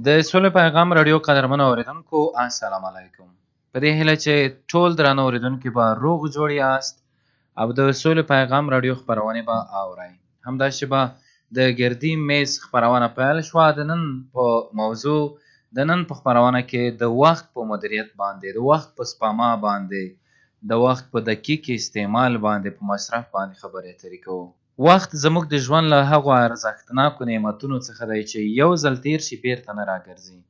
د سولې پیغام راډیو قدرمنو اوریدونکو، السلام علیکم. په دې هیله چې ټول درانه اوریدونکي به روغ جوړ یاست او د سولې پیغام راډیو خپرونې به اورئ. همدا شېبه د ګردي میز خپرونه پیل شوه. د نن په موضوع، د نن په خپرونه کې د وخت په مدیریت باندې، د وخت په سپما باندې، د وخت په دقیق استعمال باندې، په مصرف باندې خبرې اترې کوو. وخت زموږ د ژوند له هغو ارزښتناکو نعمتونو څخه دی چې یو ځل تېر شي بېرته نه راګرځي.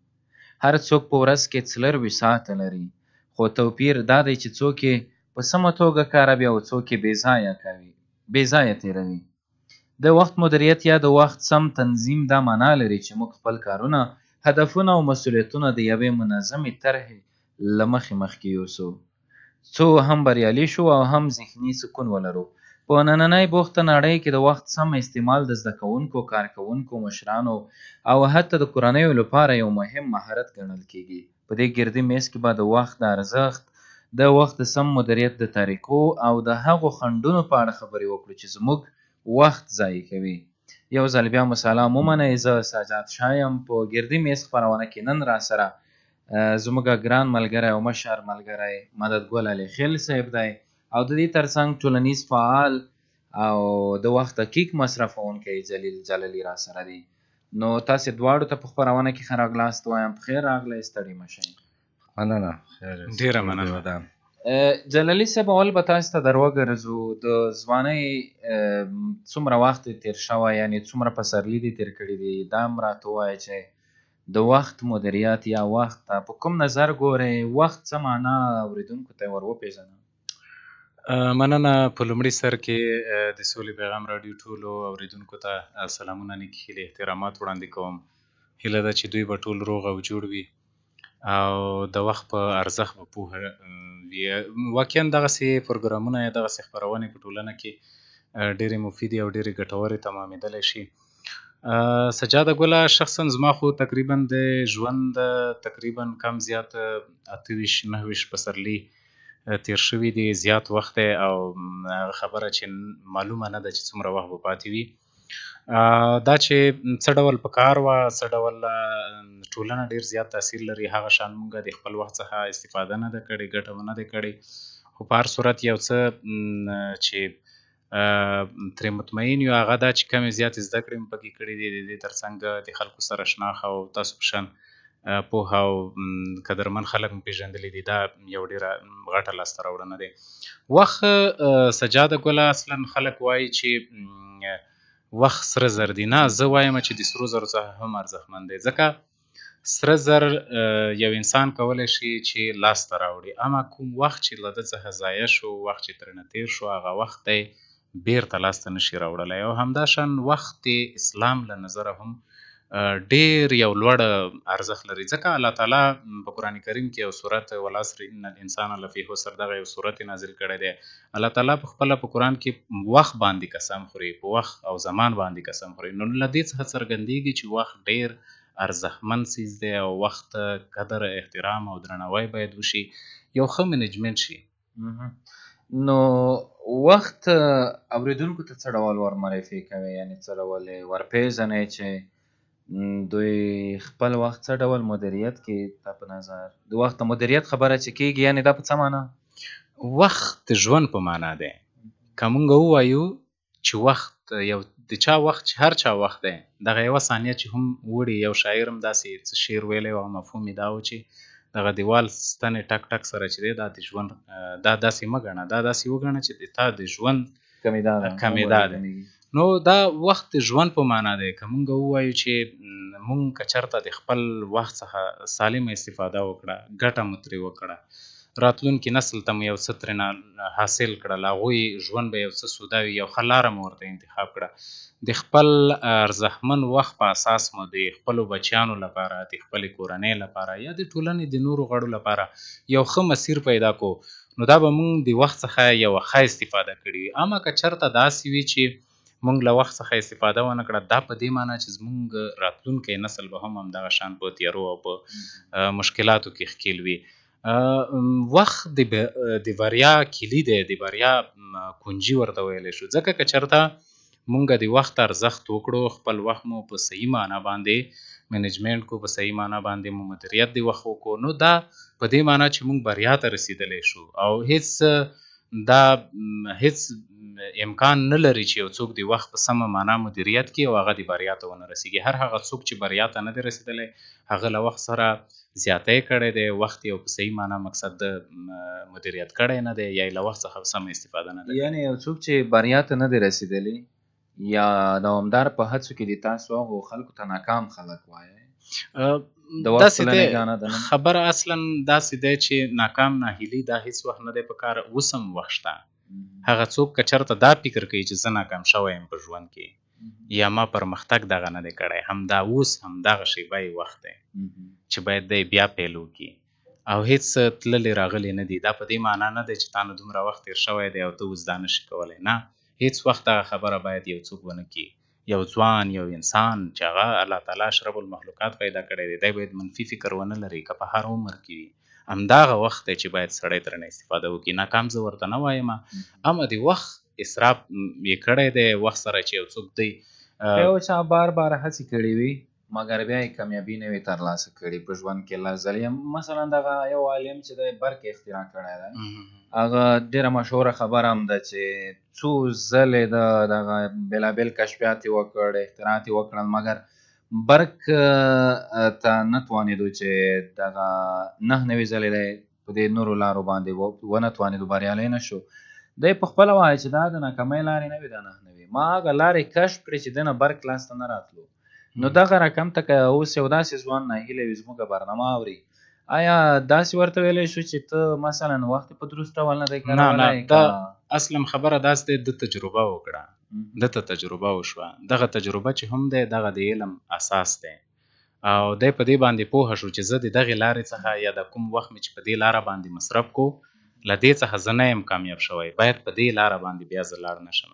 هر څوک په ورځ کې 24 ساعته لري، خو توپیر دا دی چې څوک یې په سمه توګه کاروي او څوک یې بې ځایه کوي، بې ځایه تېروي. د وخت مدیریت یا د وخت سم تنظیم دا معنا لري چې موږ خپل کارونه، هدفونه او مسؤلیتونه د یوې منظمې طرحې له مخې مخکې یوسو، څو هم بریالي شو او هم ذهني سکون ولرو. په نننۍ بوخته نړۍ کې د وخت سم استعمال د زده کوونکو، کارکوونکو، مشرانو او حتی د کورنیو لپاره یو مهم مهارت ګڼل کېږي. په دې ګردي میز کې به د وخت د ارزښت، د وخت د سم مدیریت د طریقو او د هغو خنډونو په اړه خبرې وکړو چې زموږ وخت ضایع کوي. یو ځل بیا مو سلام ومنئ. زه سجاد شاه یم. په ګردي میز خپرونه کې نن راسره زموږ ګران ملګری او مشر ملګری مدد ګل علي خیل صاحب دی او د دې ترڅنګ ټولنیز فعال او د وخت دقیق مصرفونکی جلیل جلالی راسره دی. نو تاسې دواړو ته په خپرونه کې ښه راغلاست وایم. پخیر راغلی، ستړي مه شئ. مننه. ډېره مننه. جلالی صاحب، اول به تاسو ته دروګرځو. د ځوانۍ څومره وخت دې تېر شوی، یعنې څومره پسرلي دې تېر کړي دي، دا هم راته ووایه چې د وخت مدیریت یا وخت ته په کوم نظر ګورې، وخت څه معنا، اورېدونکو ته یې ور وپېژنه. مننه. په لومړي سر کې د سولې پیغام راډیو ټولو اورېدونکو ته سلامونه، نیکې هیلې، احترامات وړاندې کوم. هیله ده چې دوی به ټول روغ او جوړ وي او د وخت په ارزښت به پوه وي. واقعا دغسې پروګرامونه یا دغسې خپرونې په ټولنه کې ډېرې مفیدې او ډېرې ګټورې تمامېدلی شي. سجاده ګله، شخصا زما خو تقریبا د ژوند تقریبا کم زیات 28 29 پسرلي تېر شوي دي. زیات وخت دی او هغه خبره چې معلومه نه ده چې څومره وخت به پاتې وي. دا چې څه ډول په کار وه، څه ډول ټولنه ډېر زیات تاثیر لري، هغه شان مونږ د خپل وخت څخه استفاده نه ده کړې، ګټه مو نه ده کړې، خو په هر صورت یو څه چې ترې مطمئن یو هغه دا چې کمې زیاتې زده کړې مو پکې کړې دي. د دې ترڅنګ د خلکو سره شناخت او تاسو په شان پوهه او قدرمن خلک مو پېژندلي دي. دا یو ډېره غټه لاسته راوړنه دی. وخت، سجاده ګله، اصلا خلک وایي چې وخت سره زر دي. نه، زه وایم چې د سرو زرو څخه هم ارزښتمن دی، ځکه سره زر یو انسان کولی شي چې لاسته راوړي، اما کوم وخت چې له ده څخه ضایع شو، وخت چې ترېنه تېر شو، هغه وخت دی بیرته لاسته نشي راوړلی. او همداشان وخت د اسلام له نظره هم ډېر یو لوړ ارزښت لري، ځکه الله تعالی په قرآن کریم کې یو سورت والعصر ان الانسان لفی خسر دغه یو سورت نازل کړی دی. الله تعالی په خپله په قرآن کې وخت باندې قسم خوري، په وخت او زمان باندې قسم خوري. نو له دې څخه څرګندېږي چې وخت ډېر ارزښتمن څیز دی او وخت قدر، احترام او درناوی باید وشي، یو ښه منیجمنټ شي. نو وخت اورېدونکو ته څه ډول ور معرفي کوي، یعنې څه ډول یې ورپېژنئ چې دوی خپل وخت څه ډول مدیریت کړي؟ تا په نظر د وخت د مدیریت خبره چې کېږي، یعنې دا په څه معنا؟ وخت د ژوند په معنا دی. که مونږ ووایو چې وخت یو د چا وخت چې هر چا وخت دی، دغه یوه ثانیه چې هم وړي، یو شاعر هم داسې څه شعر ویلی و، مفهوم یې دا و چې دغه دیوال ستنې ټک ټک سره چې دی، دا د ژوند، دا داسې مه ګڼه، دا داسې وګڼه چې د تا د ژوند کمېدا ده، کمېدا ده. نو دا وخت د ژوند په معنا دی. که مونږ ووایو چې مونږ که چېرته د خپل وخت څخه سالمه استفاده وکړه، ګټه مو ترې وکړه، راتلونکي نسل ته مو یو څه ترېنه حاصل کړل، هغوی ژوند به یو څه سوده وي، یو ښه لاره مو ورته انتخاب کړه، د خپل ارزښتمن وخت په اساس مو د خپلو بچیانو لپاره، د خپلې کورنۍ لپاره یا د ټولنې د نورو غړو لپاره یو ښه مسیر پیدا کړو، نو دا به مونږ د وخت څخه یوه ښه استفاده کړې وي. اما که چېرته داسې وي چې مونږ له وخت څخه استفاده ونه کړه، دا په دې معنا چې زمونږ راتلونکی نسل به هم همدغه شان په تیارو او په مشکلاتو کې ښکېل وي. وخت د بریا کلي دی، د بریا کنجي ورته ویلی شو، ځکه که چېرته مونږ د وخت ارزښت وکړو، خپل وخت مو په صحیح معنا باندې منیجمنټ کو، په صحیح معنا باندې مو مدیریت د وخت وکړو، نو دا په دې معنا چې مونږ بریا ته رسیدلی شو. او هیڅ دا هیڅ امکان نه لري چې یو څوک د وخت په سمه معنا مدیریت کړي او هغه د بریا ته ونه رسیږي. هر هغه څوک چې بریا ته نه دی رسیدلی هغه له وخت سره زیاتی کړی دی، وخت یې په صحیح معنا مقصد د مدیریت کړی نه دی، یا یې له وخت څخه سمه استفاده نه ده. یعنې یو څوک چې بریا ته نه دی رسیدلی یا دوامدار په هڅو کې دي، تاسو هغو خلکو ته ناکام خلک وایئ؟ داسې دی خبره اصلا داسې دی چې ناکام ناهیلي دا هیڅ وخت نه دی په کار. اوس هم وخت شته. هغه څوک که چېرته دا فکر کوي چې زه ناکام شوی یم په ژوند کې یا ما پرمختګ دغه نه دی کړی، همدا اوس همدغه شیبه یې وخت دی چې باید دی بیا پیل وکړي. او هیڅ تللې راغلي نه دي. دا په دې معنا نه دی چې تا نه دومره وخت تېر شوی دی او ته اوس دا نه شې کولی. نه، هیڅ وخت دغه خبره باید یو څوک ونه کړي. یو ځوان، یو انسان چې هغه الله تعالی اشرف المخلوقات پیدا کړی دی، دی باید منفي فکر ونه لري، که په هر عمر کې وي. همدغه وخت دی چې باید سړی ترنه استفاده وکړي. ناکام زه ورته نه وایم، اما د وخت اسراف یې کړی دی. وخت سره چې یو څوک دی یو چا بار بار هڅې کړې وي مګر بیا یې کامیابي نه وي ترلاسه کړې په ژوند کې لس ځلې. مثلا دغه یو عالم چې دی برق اختراع کړی دی، هغه ډېره مشهوره خبره هم ده چې څو ځلې د دغه بېلابېل کشفیات یې وکړ، اختراعات یې وکړل، مګر برق ته نه توانېدو چې دغه 99 ځلې دی په دې نورو لارو باندې ونه توانېدو، بریالی نه شو. دی په خپله وایي چې دا د ناکامۍ لارې نه وې، دا 99 ما هغه لارې کشف کړې چې دنه برق لاسته نه راتلو. نو دغه رقم ته که اوس یو داسې ځوان ناهیلی وي زموږ برنامه اوري، آیا داسې ورته ویلی شو چې ته مثلا وخت په درست ډول نه دی کارولی؟ نه نه، دا اصلا خبره داسې دی، ده تجربه وکړه، ده ته تجربه وشوه. دغه تجربه چې هم دی دغه د علم اساس دی، او دی په دې باندې پوهه شو چې زه د دغې لارې څخه یا د کوم وخت مې چې په دې لاره باندې مصرف کو، له دې څخه زه نه یم کامیاب شوی، باید په دې لاره باندې بیا زه لاړ نه شم.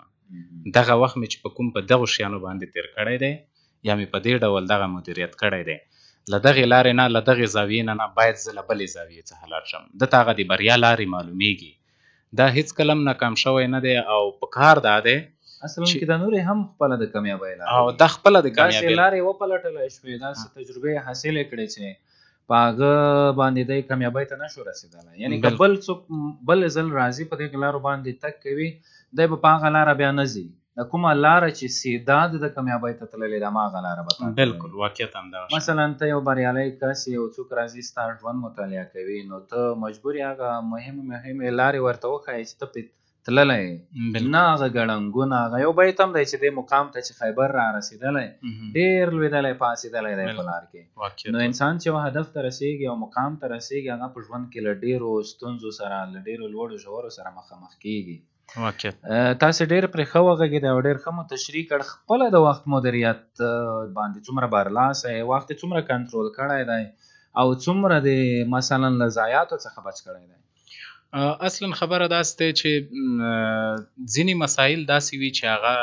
دغه وخت مې چې په کوم په دغو شیانو باندې تېر کړی دی یا مې په دې ډول دغه مدیریت کړی دی، له دغې لارې نه، له دغې زاویې نه نه، باید زه له بلې زاویې څخه لاړ شم. ده ته هغه د بریا لارې معلومیږي. دا هیڅکله هم ناکام شوی نه دی، او په کار دا دی اصلا کې دا نورې هم خپله د کامیابۍ لارې او دا خپله د کامیابۍ داسې لارې وپلټلی شوې، داسې تجربې حاصلې کړې چې په هغه باندې دی کامیابۍ ته نه شو رسېدلی. یعنې که بل څوک بل ځل راځي په دې لارو باندې تګ کوي، دی به په هغه لاره بیا نه ځي. د کومه لاره چې سیده د کامیابۍ ته تللې ده، هماغه لاره به تا بالکل واقعیت همدغه شان. مثلا ته یو بریالی کس یې، یو څوک راځي ستا ژوند مطالعه کوي، نو ته مجبور یې هغه مهمې مهمې لارې ورته وښایې چې ته پرې تللی یې، نه هغه ګړنګونه. هغه یو بیت هم دی چې دې مقام ته چې خیبر را رسېدلی، ډېر لوېدلی پاڅېدلی دی په لار کې. نو انسان چې یو هدف ته رسېږي او مقام ته رسېږي، هغه په ژوند کې له ډېرو ستونزو سره، له ډېرو لوړو ژورو سره مخامخ کېږي. تاسې ډېر پرې ښه وغږېدی او ډېر ښه مو تشریح کړ. خپله د وخت مدیریت باندې څومره برلاسی، وخت یې څومره کنټرول کړی دی او څومره د مثلا له ضایعاتو څخه بچ کړی دی؟ اصلا خبره داسې دی چې ځینې مسایل داسې وي چې هغه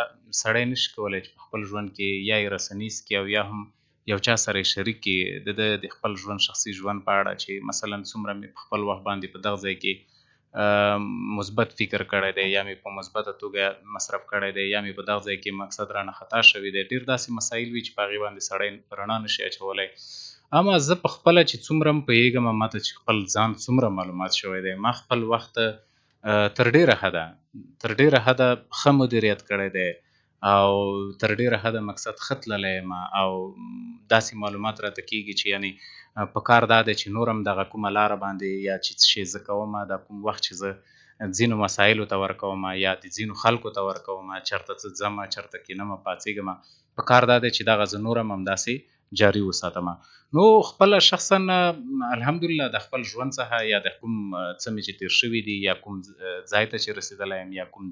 سړی نشي کولی چې په خپل ژوند کې یا یې رسنیز کړي او یا هم یو چا سره یې شریک کړي د ده د خپل ژوند شخصي ژوند په اړه، چې مثلا څومره مې په خپل وخت باندې په دغه ځای کې مثبت فکر کړی دی، یا مې په مثبته توګه مصرف کړی دی، یا مې په دغه ځای کې مقصد رانه خطا شوی دی. ډېر داسې مسایل وي چې په هغې باندې سړی رڼا نشي اچولی. اما زه په خپله چې څومره هم پوهېږم، ما ته چې خپل ځان څومره معلومات شوی دی، ما خپل وخت تر ډېره حده ښه مدیریت کړی دی او تر ډېره حده مقصد ښه تللی یم، او داسې معلومات راته کېږي چې یعنې په کار دا دی چې نور هم دغه کومه لاره باندې یا چې څه شی زه کوم، دا کوم وخت چې زه ځینو مسایلو ته ورکوم یا د ځینو خلکو ته ورکوم، چېرته څه ځمه چېرته کښېنمه پاڅېږم، په کار دا دی چې دغه زه نور هم همداسې جاري وساتم. نو خپله شخصا الحمدلله د خپل ژوند څخه یا د کوم څه مې چې تېر شوي دي یا کوم ځای ته چې رسېدلی یم یا کوم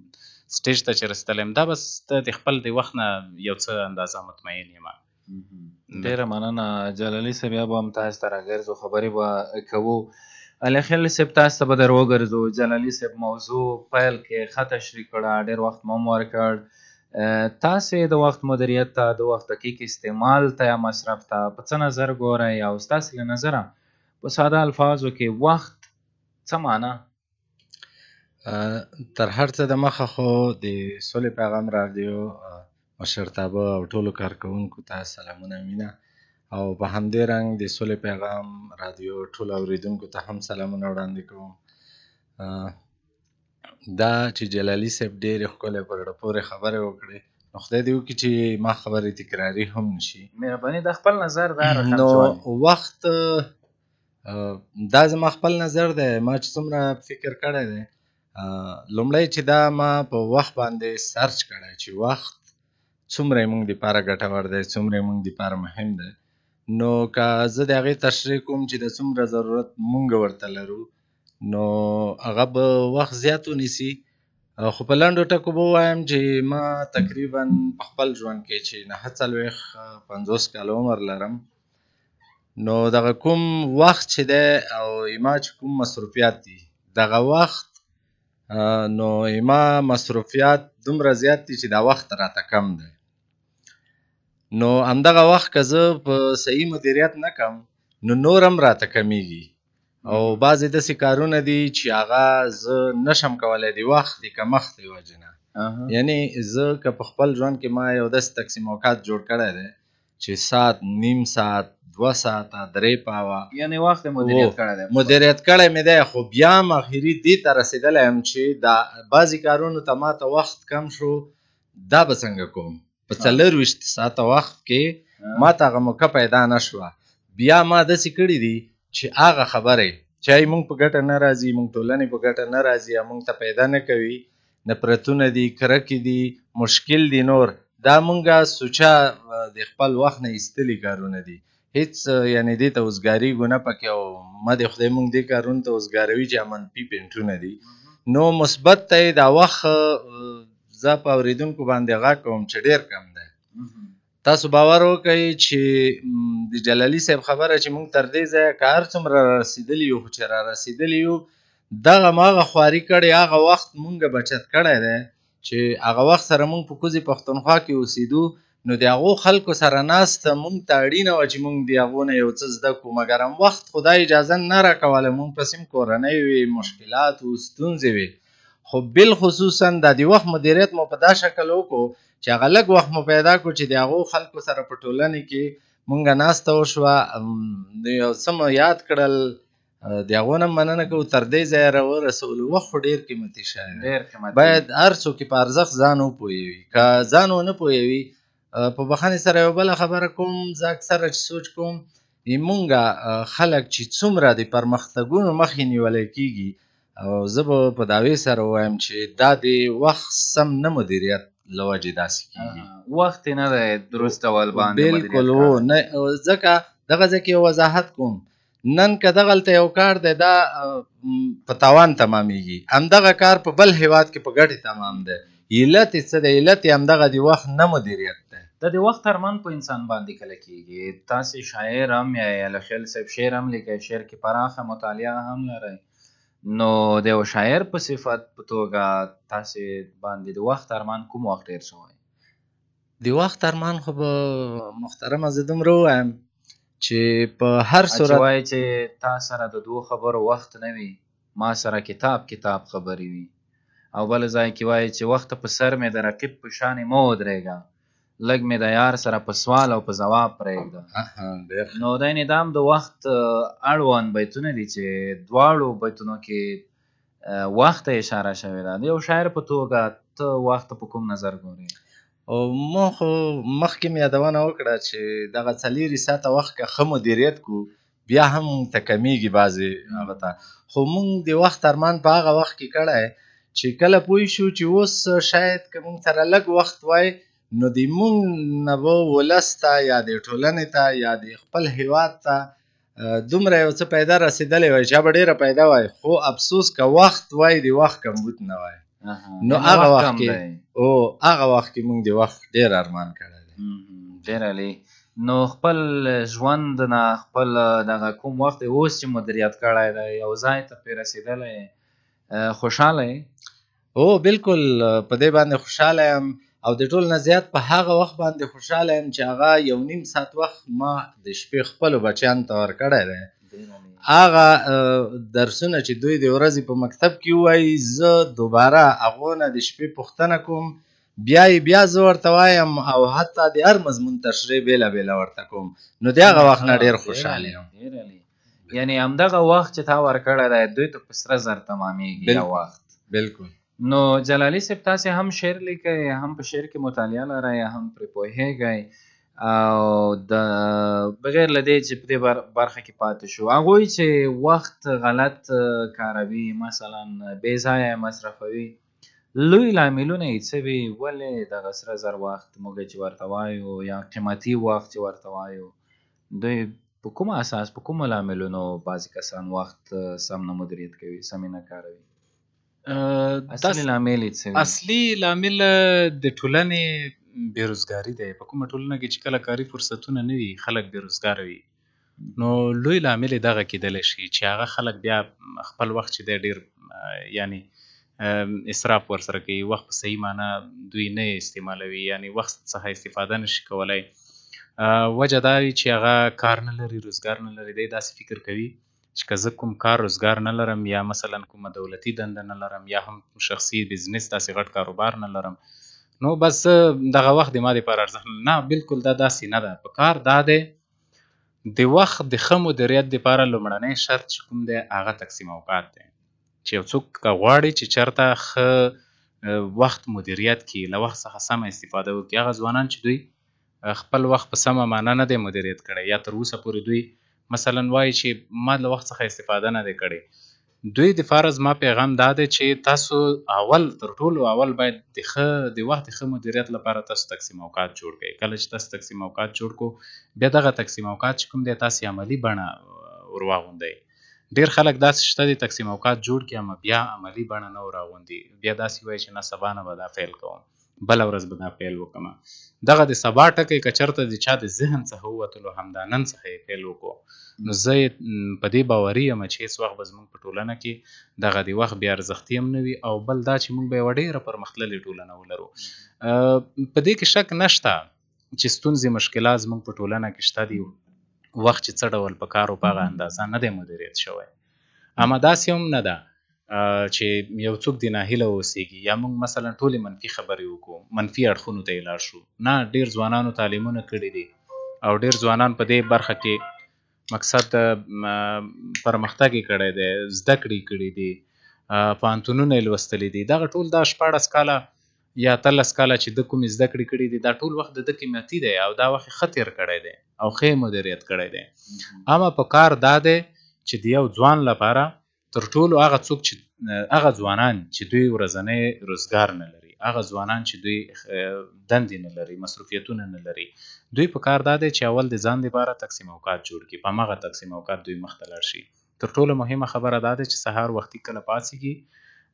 stage ته چې رسېدلی یم، دا بس د خپل د وخت نه یو څه اندازه مطمئن یم. ډېره مننه جلالي صاحب، بیا به هم تاسو ته راګرځو، خبرې به کوو. علي خیل صاحب تاسو ته به در وګرځو. جلالي صاحب موضوع پیل کې ښه تشریح کړه، ډېر وخت مو هم ورکړ. تاسې د وخت مدیریت ته، د وخت دقیق استعمال ته یا مصرف ته په څه نظر ګورئ، او ستاسې له نظره په ساده الفاظو کې وخت څه معنا؟ تر هر څه د مخه خو د سولې پیغام راډیو مشرتابه او ټولو کارکوونکو ته سلامونه مینه، او په همدې رنګ د سولې پیغام رادیو ټولو اوریدونکو ته هم سلامونه وړاندې کوم. دا چې جلالی صاحب ډېرې ښکلې په زړه پورې خبرې وکړې، نو خدای دې وکړي چې ما خبرې تکراري هم نشي. مهرباني، د خپل نظر دا رقم. نو وخت، دا زما خپل نظر دی، ما چې څومره فکر کړی دی، لومړی چې دا ما په وخت باندې سرچ کړی چې وخت څومره موږ دپاره ګټور دی، څومره موږ دپاره مهم دی. نو که زه د هغې تشریح کوم چې د څومره ضرورت موږ ورته لرو، نو هغه به وخت زیات ونیسي. خو په لنډو ټکو به ووایم چې ما تقریبا په خپل ژوند کې چې 49 50 کاله عمر لرم، نو دغه کوم وخت چې دی او ما چې کوم مصروفیات دي، دغه وخت نو ما مصروفیات دومره زیات دي چې دا وخت راته کم دی. نو همدغه وخت که زه په صحیح مدیریت نه کم، نو نور هم راته کمیږي. او بعضې داسې کارونه دي چې هغه زه نشم کولی د وخت د کمښت د وجې نه. یعنی زه که په خپل ژوند کې ما یو داسې تقسیم اوقات جوړ کړی دی چې ساعت، نیم ساعت، 2 ساعته، 3 پاوه، یعنی وخت مدیریت کړی دی، مدیریت کړی مې دی. خو بیا هم اخري دې ته رسېدلی یم چې دا بعضې کارونو ته ما ته وخت کم شو، دا به څنګه کوم؟ په 24 ساعته وخت کې ما ته هغه موقع پیدا نه شوه. بیا ما داسې کړي دي چې هغه خبرې چې ای موږ په ګټه نه راځي، موږ ټولنې په ګټه نه راځي، یا موږ ته پیدا نه کوي، نفرتونه دي، کرکې دي، مشکل دي، نور دا موږ سوچه د خپل وخت نه ایستلي کارونه دي. هیڅ یعنی دې ته وزګارېږو نه پکې، او ما د خدای موږ دې کارونو ته وزګاروي چې منفي پینټونه دي. نو مثبت ته یې دا وخت زه په اورېدونکو باندې غږ کوم چې ډېر کم دی. تاسو باور وکړئ چې د جلالی صاحب خبره چې موږ تر دې ځایه که هر څومره را رسېدلي یو، خو چې را رسېدلي یو دغه ماغه خواري کړې، هغه وخت موږ بچت کړی دی چې هغه وخت سره موږ په کوزې پښتونخوا کې اوسېدو، نو د هغو خلکو سره ناسته موږ ته اړینه وه چې موږ د هغو نه یو څه زده کړو. مګر هم وخت خدای اجازه نه راکوله، موږ پسې هم کورنۍ وې، مشکلات وو، ستونزې وې. خو بالخصوصا دا د وخت مدیریت مو په دا شکل وکړو چې هغه لږ وخت مو پیدا کړو چې د هغو خلکو سره په ټولنې کې مونږ ناسته وشوه، یو څه مو یاد کړل، د هغو نه مننه کوو، تر دې ځایه راورسولو. وخت خو ډېر قیمتي شی دی، باید هر څوک یې په ارزښت ځان وپوهوي. که ځان ونه پوهوي، په بخښنې سره یوه بله خبره کوم، زه اکثره چې سوچ کوم مونږ خلک چې څومره د پرمختګونو مخې نیولی کېږي، او زه به په دعوې سره ووایم چې دا د وخت سم نه مدیریت له وجې داسې کېږي. وخت یې نه دی درست ډول باندې بالکل و نه، ځکه دغه ځای کې یو وضاحت کوم. نن که دغلته یو کار دی دا په تاوان تمامېږي، همدغه کار په بل هیواد کې په ګټې تمام دی. علت یې څه دی؟ علت یې همدغه د وخت نه مدیریت دی. د دې وخت ارمان په انسان باندې کله کېږي. تاسې شاعر هم یئ، علي صاحب شعر هم لیکئ، شعر کې پراخه مطالعه هم لرئ، نو د یو شاعر په صفت په توګه تاسې باندې د وخت ارمان کوم وخت ډېر شوی؟ د وخت ارمان خو به محترمه زه دومره ووایم چې په هر صورت وایي چې تا سره د دوو خبرو وخت نه وي، ما سره کتاب کتاب خبرې وي. او بل ځای کې وایي چې وخت په سر مې د رقیب په شانې مه ودرېږه، لږ مې د یار سره په سوال او په ځواب پرېږده. نو دا یعنې دا هم د وخت اړوند بیتونه دي چې دواړو بیتونو کې وخت ته اشاره شوې ده. د یو شاعر په توګه ته وخت په کوم نظر ګورې؟ او ما خو مخکې مې یادونه وکړه چې دغه 4 ساعته وخت که ښه مدیریت کړو بیا هم موږ ته کمیږي بعضې هغه ته. خو موږ د وخت ارمان په هغه وخت کې کړی چې کله پوه شو چې اوس شاید که موږ سره لږ وخت وای، نو د موږ نه به ولس ته یا د ټولنې ته یا د خپل هیواد ته دومره یو څه پیدا رسېدلی وای چې به ډېره پیدا وای. خو افسوس که وخت وای د وخت کمبود نه وای. نو هغه وخت کې او هغه وخت کې موږ د وخت ډېر ارمان کړی دی. ډېر عالي. نو خپل ژوند نه خپل دغه کوم وخت اوس چې مدیریت کړی دی یو ځای ته پرې رسېدلی، خوشحاله یې؟ هو بالکل په دې باندې خوشحاله یم. او د ټول نه زیات په هغه وخت باندې خوشحاله یم چې هغه 1.5 ساعت وخت ما د شپې خپلو بچیانو ته ورکړی دی. هغه درسونه چې دوی د ورځې په مکتب کې ووایي، زه دوباره هغو نه د شپې پوښتنه کوم، بیا یې بیا زه ورته وایم او حتی د هر مضمون تشریح بېله بېله ورته کوم. نو د هغه وخت نه ډېر خوشحال یم. یعنی همدغه وخت چې تا ورکړی دی دوی ته په سره زر تمامېږي دا وخت. بالکل. نو جلالی صاحب، تاسې هم شعر لیکئ، هم په شعر کې مطالعه لرئ، هم پرې پوهېږئ، او د بغیر له دې چې په دې برخه کې پاتې شو، هغوی چې وخت غلط کاروي، مثلا بې ځایه یې مصرفوي، لوی لاملونه یې څه وي؟ ولې دغه سره زر وخت موږ چې ورته وایو یا قیمتي وخت چې ورته وایو، دوی په کوم اساس، په کومو لاملونو بعضې کسان وخت سم نه مدیریت کوي، سم یې نه کاروي؟ اصلي لامل یې څه وي؟ اصلي لامل د ټولنې بېروزګاري دی. په کومه ټولنه کې چې کله کاري فرصتونه نه وي، خلک بېروزګاره وي، نو لوی لامل یې دغه کېدلی شي چې هغه خلک بیا خپل وخت چې دی ډېر یعنی اسراف ورسره کوي، وخت په صحیح معنا دوی نه استعمالوي، یعنی وخت څخه استفاده نشي کولی. وجه دا وي چې هغه کار نه لري، روزګار نه لري، دی داسې فکر کوي چې که زه کوم کار روزګار نه لرم، یا مثلا کومه دولتي دنده نه لرم، یا هم شخصي بزنس داسې غټ کاروبار نه لرم، نو بس دغه وخت د ما دپاره ارزښت نه. بالکل دا داسې نه ده. په کار دا دی د وخت د ښه مدیریت دپاره لومړنی شرط چې کوم دی هغه تقسیم اوقات دی. چې یو څوک که غواړي چې چېرته ښه وخت مدیریت کړي، له وخت څخه سمه استفاده وکړي، هغه ځوانان چې دوی خپل وخت په سمه معنا نه دی مدیریت کړی، یا تر اوسه پورې دوی مثلا وایي چې ما له وخت څخه استفاده نه دی کړې، دوی دپاره زما پیغام دا دی چې تاسو اول تر ټولو اول باید د وخت د ښه مدیریت لپاره تاسو تقسیم اوقات جوړ کړئ. کله چې تاسو تقسیم اوقات جوړ کړو، بیا دغه تقسیم اوقات چې کوم دی تاسو عملي بڼه ورواغوندئ. ډېر خلک داسې شته دي تقسیم اوقات جوړ کړي اما بیا عملي بڼه نه وراغوندي، بیا داسې وایي چې نه سبا نه به دا پیل کوم، بله ورځ به دا پیل وکړم. دغه د سبا ټکی که چېرته د چا د ذهن څخه ووتلو، همدا نن څخه یې پیل وکړو، نو زه یې په دې باوري یم چې هېڅ وخت به زموږ په ټولنه کې دغه د وخت بې ارزښتي هم نه وي، او بل دا چې موږ به یوه ډېره پرمختللې ټولنه ولرو. په دې کې شک نشته چې ستونزې مشکلات زموږ په ټولنه کې شته دي، وخت چې څه ډول په کار و په هغه اندازه نه دی مدیریت شوی، اما داسې هم نه ده چې یو څوک دې ناهیله اوسېږي یا موږ مثلا ټولې منفي خبرې وکړو، منفي اړخونو ته یې لاړ شو. نه، ډېر ځوانانو تعلیمونه کړي دي او ډېر ځوانان په دې برخه کې مقصد پرمختګ یې کړی دی، زده کړې یې کړي دي، پوهنتونونه یې لوستلي دي. دغه ټول دا 16 کاله یا 13 کاله چې ده کومې زده کړې کړي دي، دا ټول وخت د ده قیمتي دی او دا وخت یې ښه تېر کړی دی او ښه یې مدیریت کړی دی. اما په کار دا دی چې د یو ځوان لپاره تر ټولو هغه څوک چې هغه ځوانان چې دوی ورځنی روزګار نه لري، هغه ځوانان چې دوی دندې نه لري، مصروفیتونه نه لري، دوی په کار دا دی چې اول د ځان لپاره تقسیم اوقات جوړ کړي، په هماغه تقسیم اوقات دوی مخته لاړ شي. تر ټولو مهمه خبره دا ده چې سهار وختي کله پاڅېږي،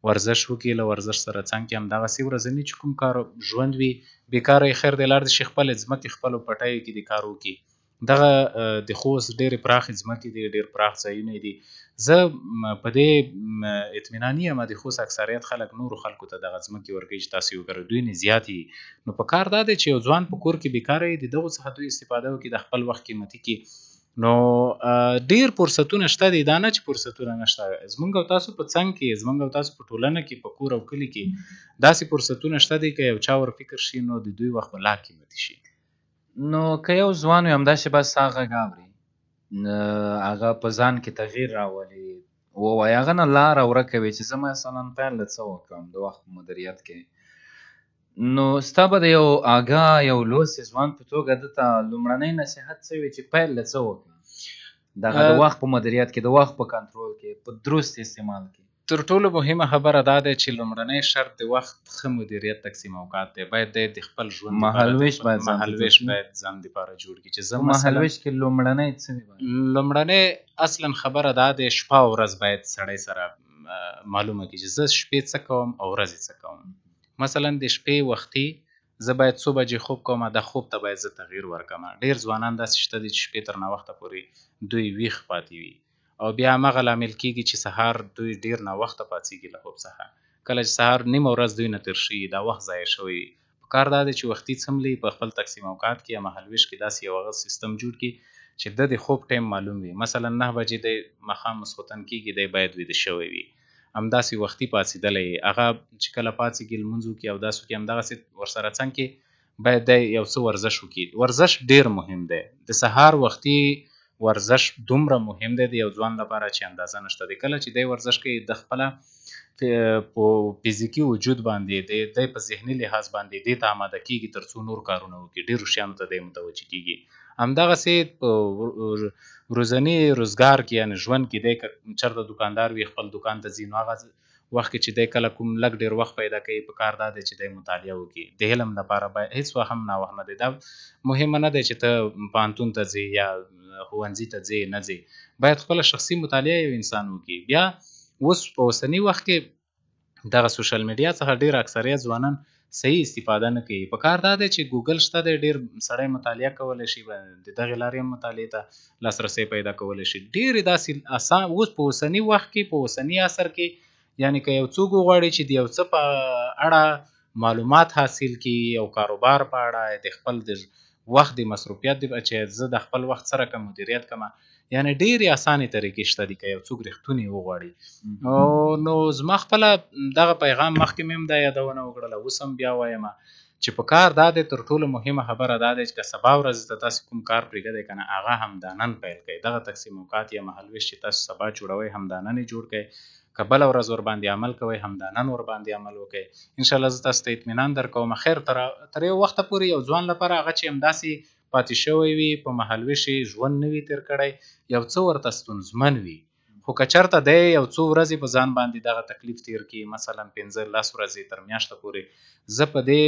ورزش وکړي، له ورزش سره څنګ کې همدغسې ورځني چې کوم کار ژوند وي، بېکاره یې خیر دی لاړ شي خپلې ځمکې خپلو پټیو کې د کار وکړي. دغه د خوست ډېرې پراخې ځمکې دي، ډېر پراخ ځایونه دي. زه په دې اطمیناني یم د خوست اکثریت خلک نورو خلکو ته دغه ځمکې ورکوي چې تاسو یې وکرئ، دوی نه زیات یي. نو په کار دا دی چې یو ځوان په کور کې بېکاره وي، د دغو څخه دوی استفاده وکړي، د خپل وخت قیمتي کړي. نو ډېر فرصتونه شته دي، دا نه چې فرصتونه نشته، زمونږ او تاسو په څنګ کې، زمونږ او تاسو په ټولنه کې، په کور او کلي کې داسې فرصتونه شته دي که یو چا ور فکر شي نو د دوی وخت به لا قیمتي شي. نو که یو ځوان وي همداسې بس ستا غږ اوري، هغه په ځان کې تغییر راولي، ووایي هغه نه لاره ورکه وي چې زه مثلا پیل له څه وکړم د وخت په مدیریت کې، نو ستا به د یو آګاه یو لوستي ځوان په توګه ده ته لومړنی نصیحت څه وي چې پیل له څه وکړم دغه د وخت په مدیریت کې، د وخت په کنټرول کې، په درست استعمال کې؟ تر ټولو مهمه خبره دا ده چې لومړنی شرط د وخت ښه مدیریت تقسیم اوقات دی. باید دی د خپل ژوند مهالوېش باید ځان ته مهالوېش جوړ کړي. باید ځان دپاره جوړ کړي چې زه په مهالوېش کې لومړنی څه وي باید؟ لومړنی اصلا خبره دا ده شپه او ورځ باید سړی سره معلومه کړي چې زه شپې څه کوم او ورځې څه کوم. مثلا د شپې وختي زه باید څو بجې خوب کوم، دا خوب ته باید زه تغییر ورکړم. ډېر ځوانان داسې شته دي چې شپې تر ناوخته پورې دوی ویښ پاتې وي او بیا هماغه لامل کېږي چې سهار دوی ډېر ناوخته پاڅېږي له خوب څخه. کله چې سهار نیمه ورځ دوی نه تېر شوي، دا وخت ضایع شوی وي. په کار دا دی چې وختي څملي په خپل تقسیم اوقات کې یا مهالوېش کې داسې یو هغه سیستم جوړ کړي چې د خوب ټایم معلوم وي. مثلا 9 بجې دی ماښام مسخوتن کېږي، دی باید ویده شوی وي. همداسې وختي پاڅېدلی، هغه چې کله پاڅېږي لمونځ وکړي، اودس وکړي، همدغسې ورسره څنګ کې باید دی یو څه ورزش وکړي. ورزش ډېر مهم دی، د سهار وختي ورزش دومره مهم دی د یو ځوان لپاره چې اندازه نشته دی. کله چې دی ورزش کوي د خپله په فزیکي وجود باندې، دی په ذهني لحاظ باندې دې ته آماده کېږي تر څو نور کارونه وکړي، ډېرو شیانو ته دی متوجه کېږي. همدغسې په ورځني روزګار کې یعنې ژوند کې دی که چېرته دکاندار وي خپل دکان ته ځي، نو هغه وخت کې چې دی کله کوم لږ ډېر وخت پیدا کوي په کار دا دی چې دی مطالعه وکړي. د علم لپاره باید هېڅ وخت هم ناوخت نه دی. دا مهمه نه دی چې ته پوهنتون ته ځې یا ښوونځي ته ځې نه ځې، باید خپله شخصي مطالعه یو انسان وکړي. بیا اوس په اوسني وخت کې دغه سوشل میډیا څخه ډېر اکثریت ځوانان صحیح استفاده نه کوي. په کار دا دی چې ګوګل شته دی، ډېر سړی مطالعه کولی شي، د دغې لارې هم مطالعې ته لاسرسی پیدا کولی شي. ډېرې داسې اسان اوس په اوسني وخت کې، په اوسني عصر کې، یعنې که یو څوک وغواړي چې د یو څه په اړه معلومات حاصل کړي، یو کاروبار په اړه، د خپل د وخت د مصروفیت دی چې زه د خپل وخت سره کوم مدیریت کوم، یعنې ډېرې اسانې طریقې شته دي که یو څوک رښتونی وغواړي. نو زما خپله دغه پیغام مخکې مې هم دا یادونه وکړله، اوس هم بیا وایم چې په کار دا دی، تر ټولو مهمه خبره دا دی چې که سبا ورځ ته تاسې کوم کار پرېږدئ که نه، هغه همدا نن پیل کړئ. دغه تقسیم اوقات یا مهالوېش چې تاسو سبا جوړوئ همدا نن یې جوړ کړئ، که بله ورځ ورباندې عمل کوئ همدا نن ورباندې عمل وکړئ. انشاءالله زه تاسو ته اطمینان درکوم خیر تر یو وخته پورې یو ځوان لپاره هغه چې همداسې پاتې شوی وي، په مهالوېش یې ژوند نه وي تېر کړی، یو څه ورته ستونزمن وي، خو که چېرته دی یو څو ورځې په ځان باندې دغه تکلیف تېر کړي، مثلا 15 ورځې تر میاشته پورې، زه په دې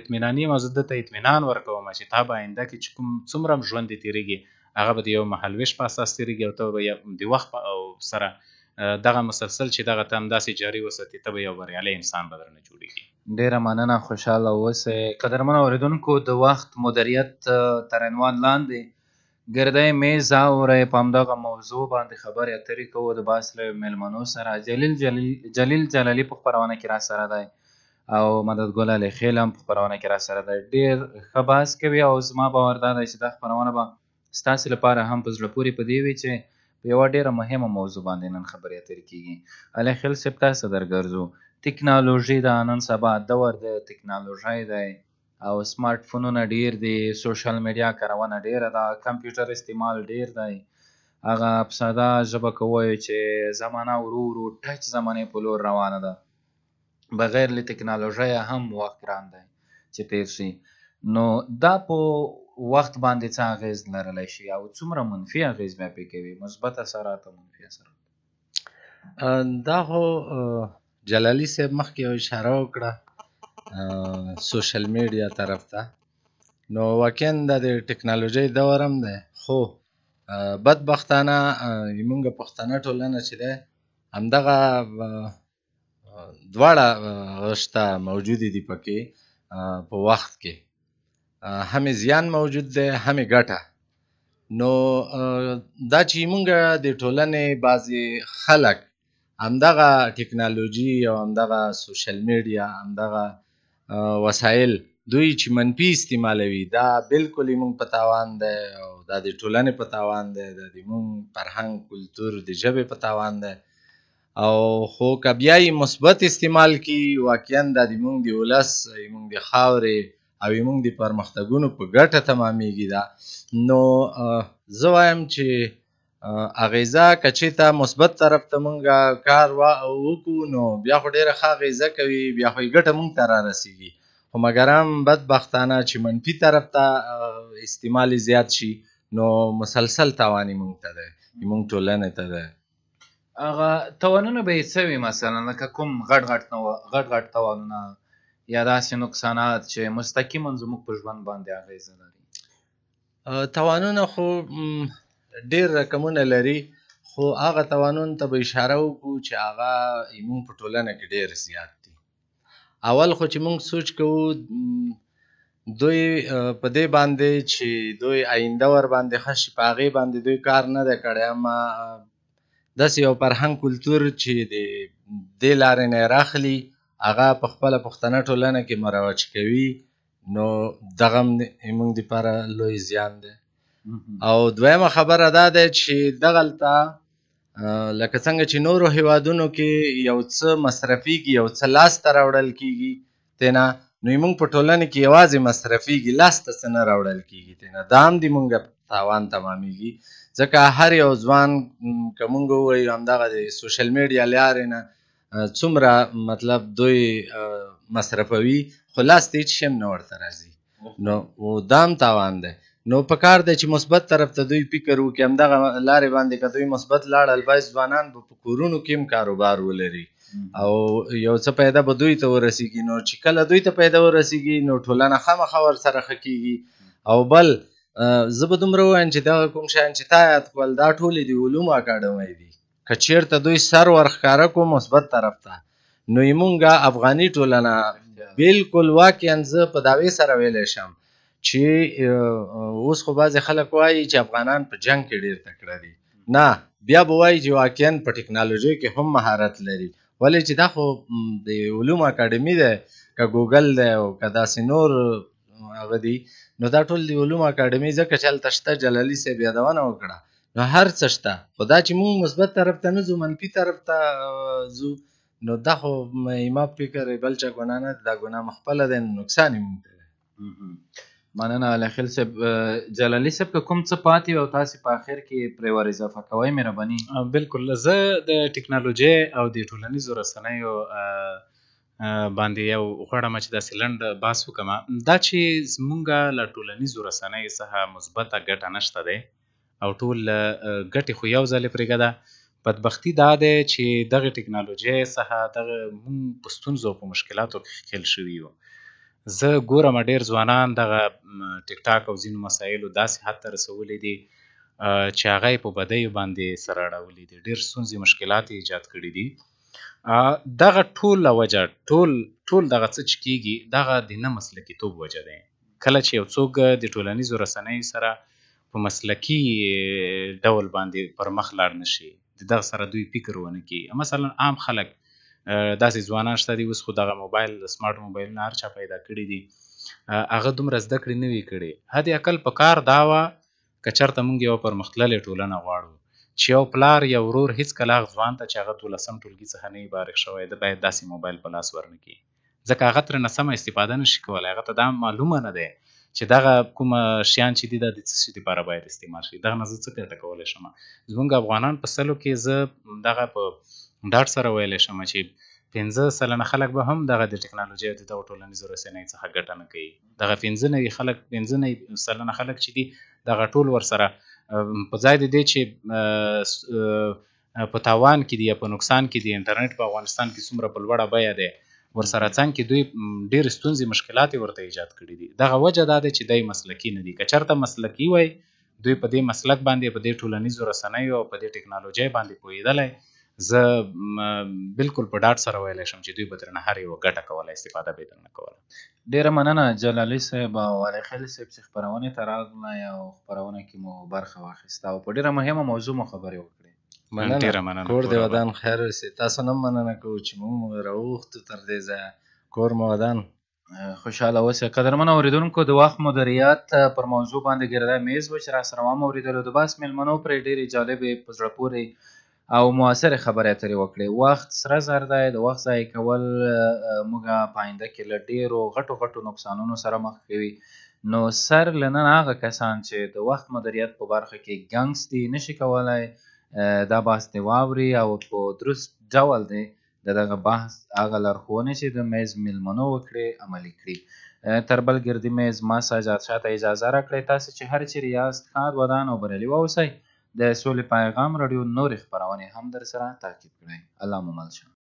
اطمیناني یم او زه ده ته اطمینان ورکوم چې تا به آینده کې چې کوم څومره هم ژوند دې تېرېږي هغه به د یو مهالوېش په اساس تېرېږي او ته به د وخت سره دغه مسلسل چې دغه ته همداسې جاري وساتې، ته به یو بریالی انسان به درنه جوړېږي. ډېره مننه، خوشحاله اوسئ. قدرمن اورېدونکو، د وخت مدیریت تر عنوان لاندې ګردی میز اورئ، په همدغه موضوع باندې خبرې اترې کوو د بحث له مېلمنو سره. جلیل جلالی په خپرونه کې را سره دی او مدد ګل علي خیل هم په خپرونه کې را سره دی. ډېر ښه بحث کوي او زما باور دا دی چې دا خپرونه به ستاسې لپاره هم په زړه پورې په دې وي چې په یوه ډېره مهمه موضوع باندې نن خبرې اترې کېږي. علي خیل صاحب، تاسو درګرځو. تکنالوژي ده، نن سبا دور د تکنالوژۍ دی او سمارټ فونونه ډېر دي، سوشل میډیا کارونه ډېره ده، کمپیوټر استعمال ډېر دی. هغه په ساده ژبه که ووایو چې زمانه ورو ورو ټچ زمانې په لور روانه ده، بغیر له تکنالوژۍ هم وخت ګران دی چې تېر شي. نو دا په وخت باندې څه اغېز لرلی شي او څومره منفي اغېز بیا پرې کوي، مثبت اثرات او منفي اثرات؟ دا خو جلالی صاحب مخکې یو اشاره وکړه سوشل میډیا طرف ته، نو واقعا دا د ټکنالوژۍ دور هم دی، خو بدبختانه زمونږ پښتنه ټولنه چې ده همدغه دواړه شته موجودې دي پکې په وخت کې، هم یې زیان موجود دی هم یې ګټه. نو دا چې موږ د ټولنې بعضې خلک همدغه ټکنالوژي او همدغه سوشل میډیا همدغه وسایل دوی چې منفي استعمالوي، دا بالکل موږ په تاوان دی او دا د ټولنې په تاوان دی، دا د موږ فرهنګ کلتور د ژبې په تاوان دی. او خو که بیا یې مثبت استعمال کړي، واقعا دا د موږ د ولس، موږ د خاورې او موږ د پرمختګونو په ګټه تمامېږي. دا نو زه وایم چې اغېزه که چېرته مثبت طرف ته موږ کار وکړو نو بیا خو ډېره ښه اغېزه کوي، بیا خو یې ګټه موږ ته را رسېږي. خو مګر هم بدبختانه چې منفي طرف ته استعمال یې زیات شي نو مسلسل تاوان یې موږ ته دی، موږ ټولنې ته دی. هغه تاوانونه به یې څه وي؟ مثلا لکه کوم غټ غټ تاوانونه یا داسې نقصانات چې مستقیما زموږ په ژوند باندې اغېزه لري؟ تاوانونه خو ډېر رقمونه لري، خو هغه تاوانونو ته به اشاره وکړو چې هغه موږ په ټولنه کې ډېر زیات دي. اول خو چې موږ سوچ کوو دوی په دې باندې چې دوی آینده ور باندې ښه شي، په هغې باندې دوی کار نه دی کړی، اما داسې یو فرهنګ کلتور چې د دې لارې نه یې راخلي هغه په خپله پښتنه ټولنه کې مروج کوي، نو دغه هم زموږ دپاره لوی زیان دی. او دویمه خبره دا ده چې دغلته لکه څنګه چې نورو هیوادونو کې یو څه مصرفیږي، یو څه لاسته راوړل کیږي تینا، نو موږ په ټولنه کې یوازې مصرفیږي، لاسته څه نه راوړل کیږي تینا، دا هم د موږ تاوان تمامیږي. ځکه هر یو ځوان که موږ ووایو همدغه د سوشل میډیا لارې نه څومره مطلب دوی مصرفوي، خو لاسته هېڅ شی هم نه ورته راځي، نو دا هم تاوان دی. نو په کار دی چې مثبت طرف ته دوی فکر وکړي، همدغه لارې باندې که دوی مثبت لاړل، باید ځوانان به په کورونو کې هم کاروبار ولري او یو څه پیدا به دوی ته ورسیږي. نو چې کله دوی ته پیدا ورسیږي نو ټولنه خامخا ورسره ښه کیږي. او بل زه به دومره ووایم چې دغه کوم شیان چې تا یاد کړل دا ټولې د علومو اکاډمۍ دي، که چیرته دوی سر ورښکاره کړو مثبت طرف ته، نو یې افغاني ټولنه بالکل واقعا زه په دعوې سره ویلی شم چې اوس خو بعضې خلک وایي چې افغانان په جنګ کې ډېر تکړه دي، نه بیا به وایي چې واقعا په ټکنالوژۍ کې هم مهارت لري. ولې چې دا خو د علومو اکاډمي دی، که ګوګل دی او که داسې نور هغه دي، نو دا ټول د علومو اکاډمي ځکه چې هلته شته. جلالي صاحب یادونه وکړه، نو هر څه شته، خو دا چې موږ مثبت طرف ته نه ځو، منفي طرف ته ځو، نو دا خو ما فکر بل چا ګناه نه ده، دا ګناه مو خپله ده، نو نقصان یې موږ ته دی. مننه علیخیل صاحب. جلالي صاحب که کوم څه پاتې وي او تاسې په اخر کې پرې ور اضافه کوئ مهرباني. بالکل، زه د ټکنالوژۍ او د ټولنیزو رسنیو باندې یو غواړم چې داسې لنډ بحث وکړم. دا چې زمونږ له ټولنیزو رسنیو څخه مثبته ګټه نشته دی او ټول ګټې خو یو ځلې پرېږده، بدبختي دا دی چې دغه ټکنالوژۍ څخه دغه مونږ په ستونزو او په مشکلاتو کې ښکېل شوي یو. زه ګورم ډېر ځوانان دغه ټیک ټاک او ځینو مسایلو داسې حد ته رسولي دي چې هغه یې په بدیو باندې سره اړولي دي، ډېر ستونزې مشکلات یې ایجاد کړي دي. دغه ټول وجه، ټول دغه څه چې کیږي دغه د نه مسلکیتوب وجه دی. کله چې یو څوک د ټولنیزو رسنیو سره په مسلکي ډول باندې پر مخ لاړ نه شي، د دغه سره دوی فکر ونه کړي. مثلا عام خلک داسې ځوانان شته دي، اوس خو دغه موبایل سمارټ موبایلونه هر چا پیدا کړي دي، هغه دومره زده کړې نه وي کړې. حد اقل په کار دا وه که چېرته موږ یوه پرمختللې ټولنه غواړو چې یو پلار یا ورور هیڅکله هغه ځوان ته چې هغه دولسم ټولګي څخه نه وي فارغ شوی، ده باید داسې موبایل په لاس ورنه کړي، ځکه هغه ترېنه سمه استفاده نه شي کولی. هغه ته دا معلومه نه دی چې دغه کومه شیان چې دي دا د څه شي دپاره باید استعمال شي، دغه نه زه څه ګټه کولی شم. زموږ افغانان په سلو کې زه دغه په ډاډ سره ویلی شم چې 5% خلک به هم دغه د ټکنالوژۍ او د دغو ټولنیزو رسنیو څخه ګټه نه کوي. دغه 95% خلک چې دي دغه ټول ورسره په ځای د دې چې په تاوان کې دي یا په نقصان کې دي، انټرنیټ په افغانستان کې څومره په لوړه بیه دی، ورسره څنګ کې دوی ډېرې ستونزې مشکلات یې ورته ایجاد کړي دي. دغه وجه دا ده چې دی مسلکي نه دي. که چېرته مسلکي وای، دوی په دې مسلک باندې، په دې ټولنیزو رسنیو او په دې ټکنالوژۍ باندې پوهېدلی، زه بالکل په ډاډ سره ویلی شم چې دوی به ترېنه هر یوه ګټه کوله، استفاده به یې ترېنه کوله. ډېره مننه جلالي صاحب او علیخیل صاحب چې خپرونې ته راغلی او خپرونه کې مو برخه واخیسته او په ډېره مهمه موضوع مو خبرې وکړې. مننه، ډېره مننه، کور دې ودان، خیر اوسې. تاسو نه مننه کوو چې موږ مو راوغوښتو تر دې ځایه. کور مو ودان، خوشحاله اوسئ. قدرمن اورېدونکو، د وخت مدیریت پر موضوع باندې ګرده میز و چې راسره ومو اورېدلو. د بحث مېلمنو پرې ډېرې جالبې، په زړه پورې او موثرې خبرې اترې وکړې. وخت سره زر دی، د وخت ضایع کول موږ په آینده کې له ډېرو غټو غټو نقصانونو سره مخ کوي. نو سر له نن هغه کسان چې د وخت مدیریت په برخه کې ګنګس دي، نشي کولی دا بحث دې واوري او په درست ډول دې د دغه بحث هغه لارښوونې چې د میز میلمنو وکړې عملي کړي. تر بل ګردي میز ما سجاد شاه ته اجازه راکړئ. تاسې چې هر چېرې یاست ښاد، ودان او بریالي واوسئ. د سولې پیغام راډیو نورې خپرونې هم در سره تعقیب کړئ. الله مو مل شه.